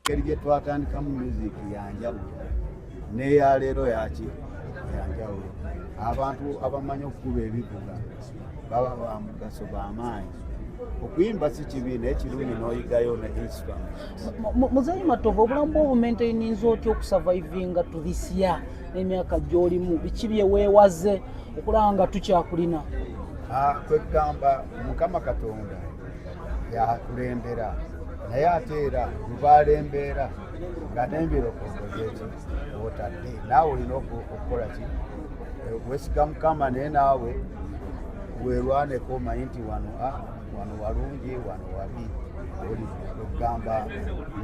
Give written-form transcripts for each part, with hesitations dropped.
Engeri gye twatandikamu music yanjawulo, n'eyaleero yaki yanjawulo. Abantu abamanyi okukuba ebivuga baba ba mugaso, b'amaanyi. Okuyimba si kibi, naye kirungi n'oyigayo ne instrument. Muzeeyi Matovu, obulamu bwo obumaintaininza otya okusurvivinga to this year n'emyaka gy'olimu? Biki bye weewaze okulaba nga tukyakulina? Ah, kwegamba Mukama Katonda yakulembera, naye ate era lubaala embeera nga n'embirokokoze eki otadde naawe olina okukola ki? Wesiga Mukama, naye naawe weerwaneko, omanyi nti wano, wano walungi, wano wabi. Oli okugamba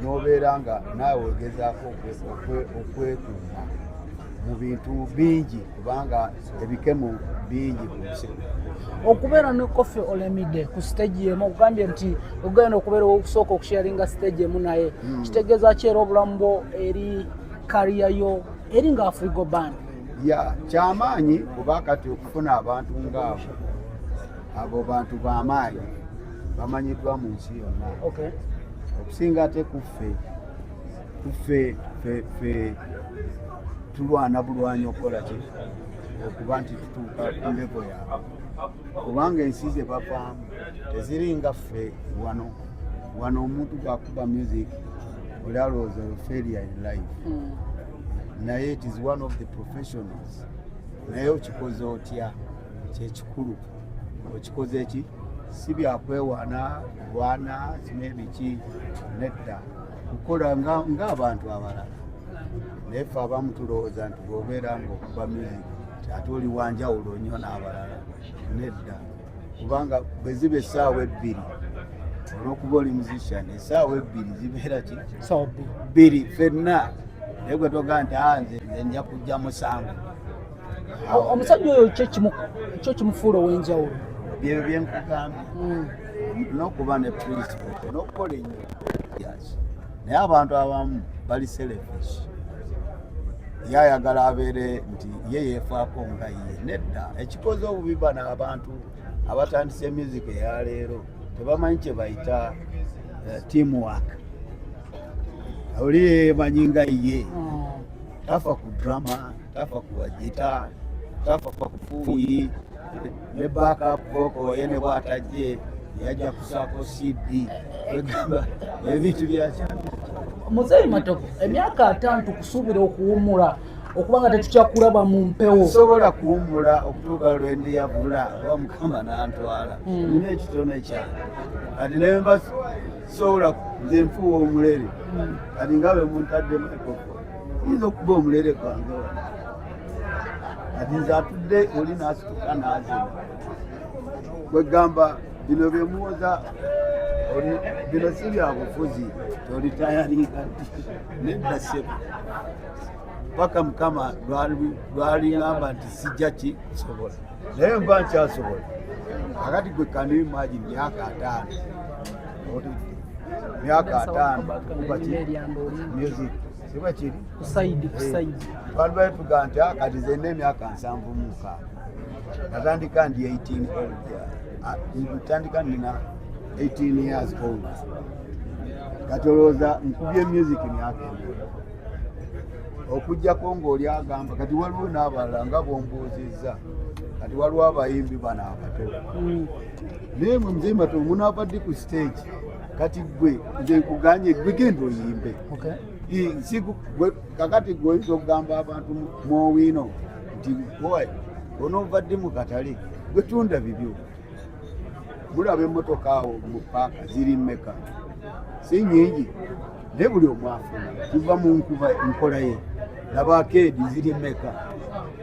n'obeera nga naawe wegezaako okwekuuma mu bintu bingi, kubanga ebikemo bingi ku nsi. Okubeera ne Koffi Olomide ku stage emu, okugambye nti ogenda okubeera owokusooka okusharinga stage emu naye, kitegeeza ki era obulamu bwo, eri career yo, eri nga Afrigo Band? Ya, kyamaanyi, kuba kati okufuna abantu ngaabo, abo bantu bamaanyi, bamanyiddwa mu nsi yonna okusinga ate kuffe. Kuffe fe tulwana bulwanyi okukola ki? Okuba nti tutuuka ku level yaabwe, kubanga ensi ze bavaamu teziringa ffe wano. Wano omuntu bwakuba music, oli alowooza failure in life, naye it is one of the professionals. Naye okikoze otya kyekikulu. Okikoze eki? Si byakwewaana lwana sime biki, nedda, kukola ng'abantu abalala. Naye ffe abamu tulowooza nti bw'obeera ng'okuba music ate oli wanjawulo nnyo n'abalala. Nedda, kubanga bwe ziba essaawa 2, olw'okuba oli musician, essaawa 2 zibeera ki? Sawa 2. 2 ffenna. Naye gwe togaa nti, "Ah, nze nja kujja musanvu." Omusajja oyo kyo kimufuula ow'enjawulo? Byebyo byenkugambye, n'okuba ne principle n'okukola ennyo. Yes. Naye abantu abamu bali selfish, ye ayagala abeere nti ye yeefaako nga ye. Nedda, ekikoze obubi, bano abantu abatandise music eyaleero tebamanyi kye bayita teamwork. Oli yeemanyi nga ye, tafa ku drummer, tafa ku wagita, tafa ku fuuyi ne backup vocal. Ye ne bwatajje yajja kusaako CD. Egamba ebintu byakyali. Muzeeyi Matovu, emyaka 50 tukusuubira okuwummula, okuba nga tetukyakulaba mu mpewo? Sobola kuwummula okutuuka lwendiyavula oba Mukama nantwala. Nina ekitone kyange kati nemba sobola nze nfuuwa omulere. Kati nga bwe muntadde microphone, yinza okuba omulere gwange wano. Kati nze atudde, oli nasituka nazina. Kwegamba bino byemuwoza, bino si bya bufuzi, tolitayalinga nti nedda ssebo, paka Mukama lwalingamba nti sijja kisobola, naye nba nkyasobola. Kakati gwe can you imagine myaka 50 otudde, myaka 50 kuba ki music siba kiri? Ku side, ku side. Bantu baituga nti, "Ah, kati zenna emyaka 76, natandika ndi 18 old." Ah, ntandika nina 18 years old. Kati olowooza nkubye music myaka emeka? Okugjako ng'oli agamba kati waliwo n'abalala nga bombuuzizza, kati waliwo abayimbi bano abato, naye mwe muzeeyi Matovu munaava ddi ku stage? Kati gwe nze nkuganye, gwe genda oyimbe. Kakati gwe oyinza okugamba abantu mwowiino nti boy onoova ddi mu katale? Gwe tunda bibyo. Mulaba emmotoka awo mu paaka ziri mmeka? Si nyingi, naye buli omu afuna kiva mu nkuba nkola ye. Laba akeedi ziri mmeka?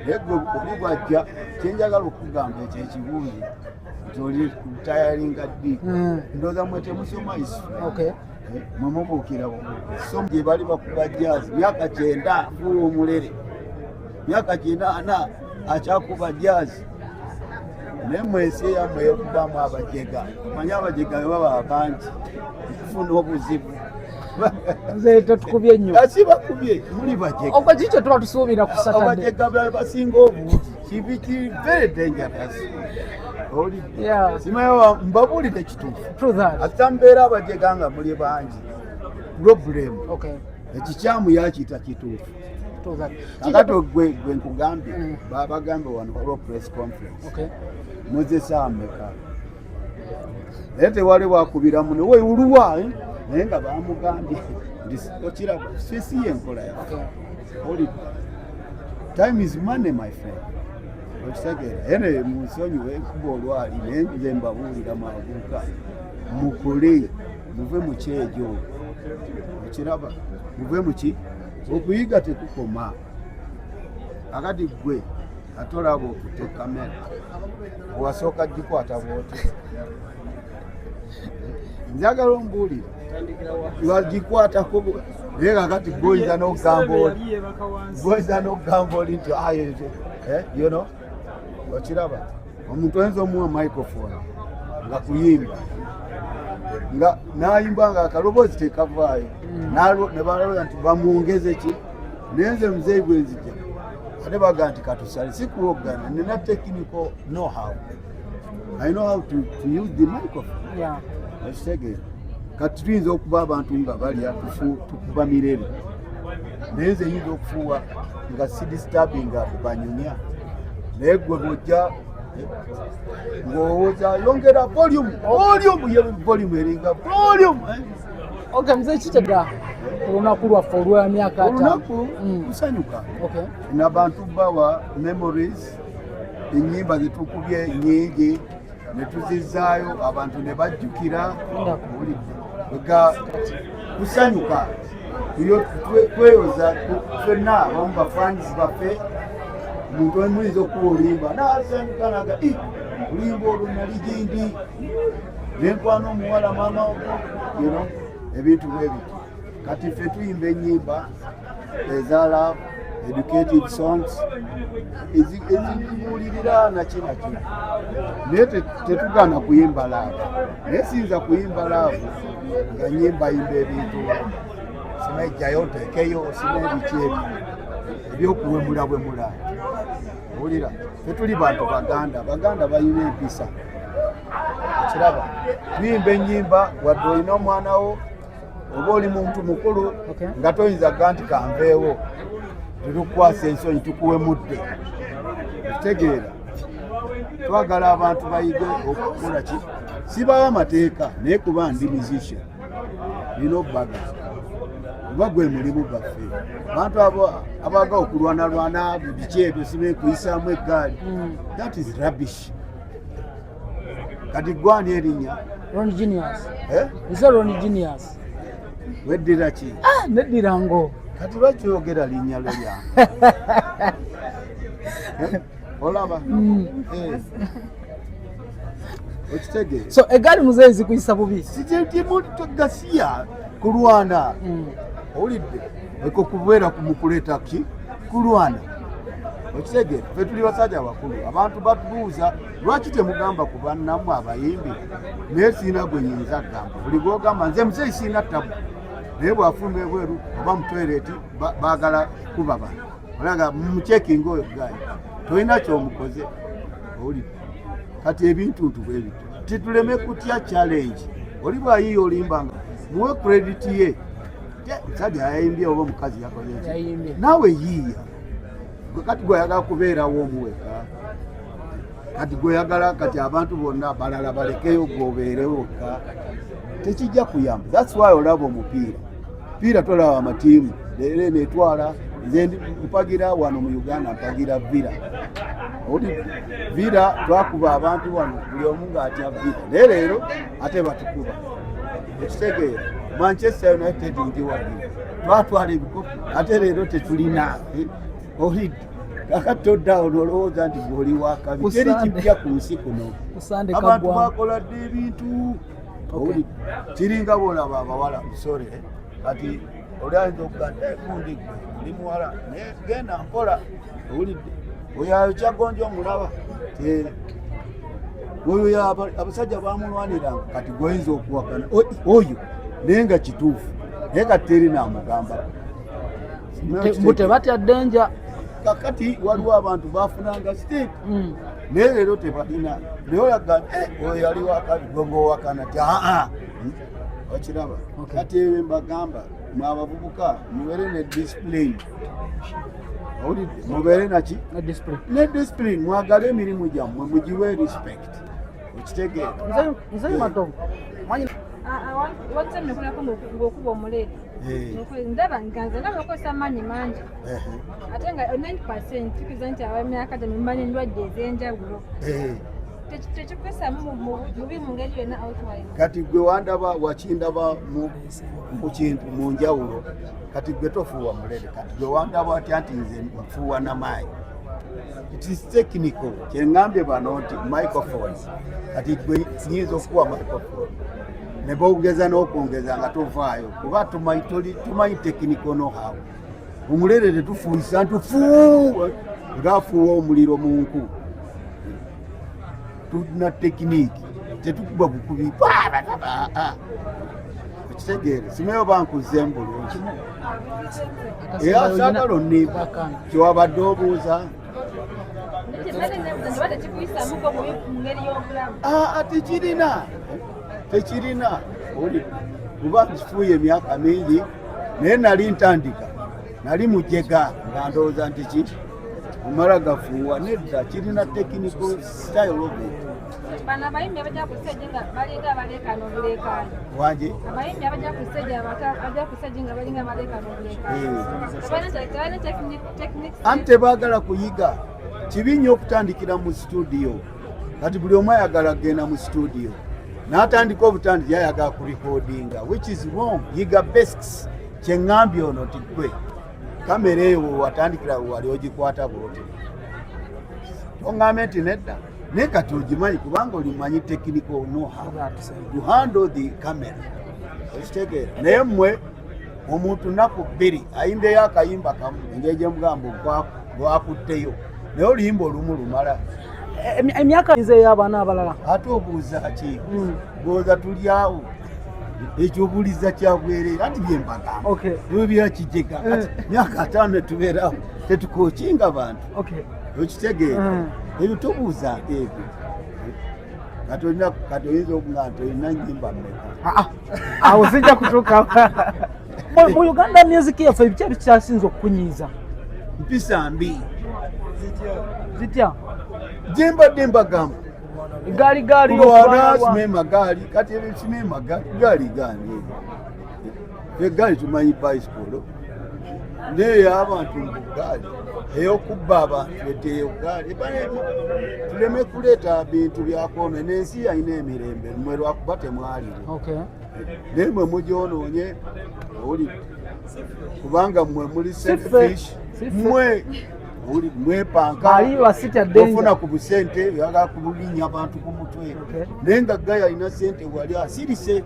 Naye gwe oli bwajja, kyenjagala okugamba ekyo ekibuuzo nti oli tayalinga ddi? Ndowooza mwe temusoma history. Mwe mubuukira bubuuki. So gye bali bakuba jazz myaka 90, fuuwa omulere myaka 80 akyakuba jazz. Naye mwensi eyammwe ey'okubaamu abajega, manye abajega bwe baba bangi okufuna obuzibu. Nze tetukubye nnyo. Asi bakubye, muli bajega. Ogwo kiki kye tuba tusuubira ku Saturday? Abajega be basinga obungi. Kibi ki very dangerous. Oli simanyi, mbabuulire kituufu. True that. Ate mbeera abajega nga muli bangi. problem. Ekikyamu yakiyita kituufu. To that. Kakati gwe nkugambye, babagambye wano waliwo press conference. Muzesa ameka, naye tewali wakubira muno weuluwa, eh? Naye nga bamugambye nti okiraba sisi yenkola yaffe. Oli time is money, my friend, okitegeera? Ene munsonyiwe nkuba olwali, naye nze mbabuulira mavubuka, mukole, muve mu kyejo, okiraba? Muve muki, okuyiga tekukoma. Akati gwe ate olaba okutte kamera, wasooka gikwata bwoti, njagala ombuulire wagikwatako, naye kakati gwoyinza n'okugamba oli, gwoyinza n'okugamba oli nti aye, okiraba omuntu oyinza omuwa microphone nga kuyimba nga nayimba nga akaloboozi tekavaayo. Ne balowooza nti bamwongeze ki, naye nze muzeeyi bwe nzija ate baga nti katusale sikuwoggana, nina technical know how, I know how to use the microphone. Okitegeera? Kati tuyinza okuba abantu nga balya tukuba mirere, naye nze yinza okufuuwa nga si disturbinga banyumya, naye gwe bwojja ng'owooza yongera volume, volume ye volume eringa volume, eh? Okay, mzee, kitega ku lunaku lwaffe olw'emyaka 50. Olunaku kusanyuka nabantu bawa memories, enyimba zetukubye nyingi netuzizaayo abantu ne bajjukira. Ga kusanyuka. Tuyo tweyoza ffenna abamu bafans baffe. Omuntu omuyinza okuba oluyimba nasanyuka naga, "Ih, oluyimba olwo nali gindi nenkwana omuwala maama," ebintu bwe bityo. Kati ffe tuyimba ennyimba eza love, educative songs ezibuulirira naki naki, naye tetugaana kuyimba love, naye siyinza kuyimba love nga nyimbayimba ebintu simejjayo nteekeyo sima ebiki ebyo ebyokuwemula bwemula. Owulira, tetuli bantu baganda, baganda balina empisa, okiraba? Tuyimba ennyimba wadde olina omwana wo oba oli muntu mukulu nga toyinza ga nti kanveewo, tetukukwasa ensonyi, tukuwemudde, okitegeera? Twagala abantu bayige okukola ki, sibawo amateeka, naye kuba ndi musician nina obbaga kuba gwe mulimu gwaffe. Abantu abo abaga okulwanalwana biki ebyo sibe kuyisaamu eggaali, that is rubbish. Kati gwani erinnya? Ron Genius. Eh? Nze Ron Genius. Weddira ki? Ah, neddira ngo. Kati lwaki oyogera linnya lyo lyange? Eh? Olaba? Eh. Okitegeera? So eggaali muzeeyi zikuyisa bubi. Gasiya kulwana. Owulidde, eko kubeera mukuleeta ki kulwana, okitegeera? Fe tuli basajja bakulu. Abantu batubuuza lwaki temugamba ku bannammwe abayimbi, naye siina gwe nyinza kugamba. Buli gwogamba nze muzeeyi siina tabu, naye bwafuluma ebweru oba mu toilet baagala kuba bano, olaga mucekinga oyo gayi tolina kyomukoze. Owulidde? Kati ebintuntu bwe bityo, tituleme kutya challenge. Oli bwayiiya olimbanga muwe credit ye. Musajja yayimbye oba omukazi yakoze ki? Yayimbye. Naawe yiiya. Gwe kati gweyagala kubeerawo omuweka, kati gweyagala kati abantu bonna balala balekeyo gwobeerewo wekka, tekijja kuyamba. That's why olaba omupiira piira, tolaba amatiimu leero eno etwala. Nze mpagira wano mu Uganda, mpagira Villa. Owulidde? Villa twakuba abantu wano, buli omu ng'atya Villa, naye leero ate batukuba, ekitegeera? Manchester United ngiwagira, twatwala ebikopo, ate leero tetulina. Owulidde? Kakati toddaawo nolowooza nti gwoli wakabi, Ku teri Sunday. kipya ku nsi kuno. Ku Sunday Abantu kaggwamu. bakola dda ebintu. Owulidde? Kiringa bwolaba abawala, sore, kati oli ayinza okuga nti, "Eh, gundi gwe oli muwala, naye genda nkola." Owulidde? Oyo ayokya gonja, omulaba. Oyo abasajja bamulwaniranga, kati gwoyinza okuwakana oyo, naye nga kituufu, naye kati teri namugamba. Mbu tebatya ddenja. Kakati waliwo abantu bafunanga state, naye leero tebalina, naye olaga nti, "Eh, oyo yali wakabi," gwe ngaowakana ti aa. Okiraba? Okay. Kati ebyo mbagamba, mwe abavubuka mubeere ne discipline. Owulidde? Mubeere naki? Ne discipline. Ne discipline, mwagale emirimu gyammwe, mugiwe respect. Okitegeera? Nze Matovu manyi. Wakusemye okulako ng'okuba omuleete. Ndaba nga nze ndaba okozesa amaanyi mangi, ate nga 90 tukiza nti ab'emyaka gyammwe mumanyi endwadde ez'enjawulo. Tekikusamu bubi mu ngeri yonna outwise? Kati gwe wandaba, wakindaba mu kintu mu njawulo. Kati gwe tofuuwa mulere, kati gwe wandaba atya nti nze nfuuwa namaanyi? It is technical. Kyeŋŋambye bano nti microphone, kati gwe nyinza okuwa microphone ne bongeza n'okwongeza nga tovaayo, kuba tumanyi technical know-how. Omulere tetufuuyisa nti fuu ngaafuuwa omuliro mu nku. Tulina technique, tetukuba bukubi. Okitegeere? Simanyi oba nkuzeemu bulungi. Era saagala onnimba kyewabadde obuuza. Nti oba tekikuyisamuko bubi mu ngeri y'obulamu? Aa, tekirina, tekirina. Owulidde? Kuba nkifuuye emyaka mingi, naye nali ntandika, nali mujega nga ndowooza nti ki omala gafuuwa. Nedda, kirina technical style of it. Bano abayimbi abajja ku stage nga balinga abaleekaana obuleekaano. Wange? Abayimbi abajja ku stage, abajja ku stage nga balinga abaleekaana obuleekaano, tebalina techniques. Anti tebaagala kuyiga. Kibi nnyo okutandikira mu studio. Kati buli omu ayagala kugenda mu studio n'atandika obutandiki, ayagala kurecordinga, which is wrong. Yiga basics. Kyeŋŋambye ono ti gwe kamera eyo wewatandikira wali ogikwata bwoti, toŋŋambye nti nedda, naye kati ogimanyi kubanga olimanyi technical know-how to handle the camera. Okitegeera? Naye mmwe omuntu naku 2 ayimbyeyo akayimba kamu, engeri gyemugamba lwakutteyo, naye oluyimba olumu lumala. Emyaka nze ey'abaana abalala. Ate obuuza ki? Gwoza tuli awo, ekyobuuliza kyabwereere, anti byembagamba ebyo byakijega. Kati myaka 50 netubeerawo tetukokinga bantu. Okitegeera? Ebyo tobuuzaako ebyo. Kati olina, kati oyinza okuga nti olina nyimba mmeka? Ah, ah. Awo sijja kutuuka. Mu Uganda music yaffe, ebiki ebikyasinza okukunyiiza? Mpisa mbi. Zitya? Gye mbadde mbagamba. Gaali gaali. Kulwana, sime magaali. Kati ebyo sime magaali, gaali gaani ebyo? Egaali tumanyi bicycle, naye abantu mbu gaali ey'okubba abantu eteyo gaali. Tuleme kuleeta bintu byakwonona n'ensi yalina emirembe. Mwe lwakuba temwalire, naye mwe mugyonoonye. Owulidde? Kubanga mmwe muli selfish. Mmwe mwepanka. Ali basitya danger. Ofuna ku busente, oyagala kubulinya abantu ku mutwe. Naye nga guy alina sente wali asirise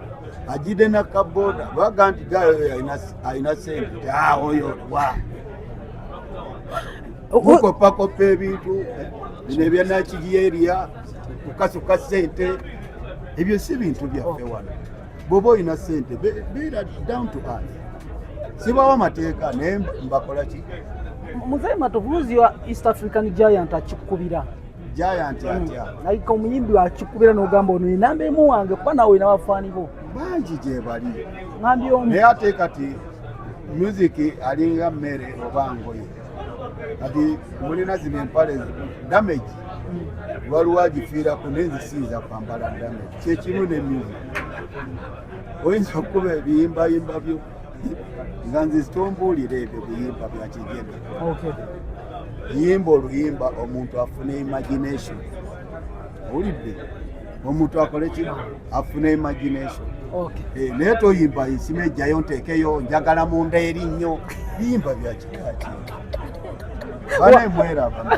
agidde nakaboda, baga nti guy oyo alina sente ti "Ah, oyo wa." Mukopakopa ebintu bino ebyanakigyeria kukasuka sente, ebyo si bintu byaffe wano. Bw'oba olina sente, beera down to earth. Sibawo amateeka, naye mbakola ki? Muzeyi Matovu, who's your East African giant akikubira? Giant atya? Like omuyimbi akikubira n'ogamba ono enamba emu wange, kuba nawe olina bafaani bo. Bangi gye bali. Ngambye omu. Naye ate kati music alinga mmere oba ngoye. Kati mulina zino empale damage, waliwo agifiirako, naye nze siyinza kwambala damage. Kyekimu ne music, oyinza okuba ebiyimbayimba byo nga nze sitombuulira ebyo biyimba bya kijega. Yimba oluyimba omuntu afune imagination. Owulidde? Omuntu akole ki? Afune imagination. Naye toyimba nsima ejjayo nteekeyo njagala munda eri nnyo. Biyimba bya kika ki? Bane mweraba.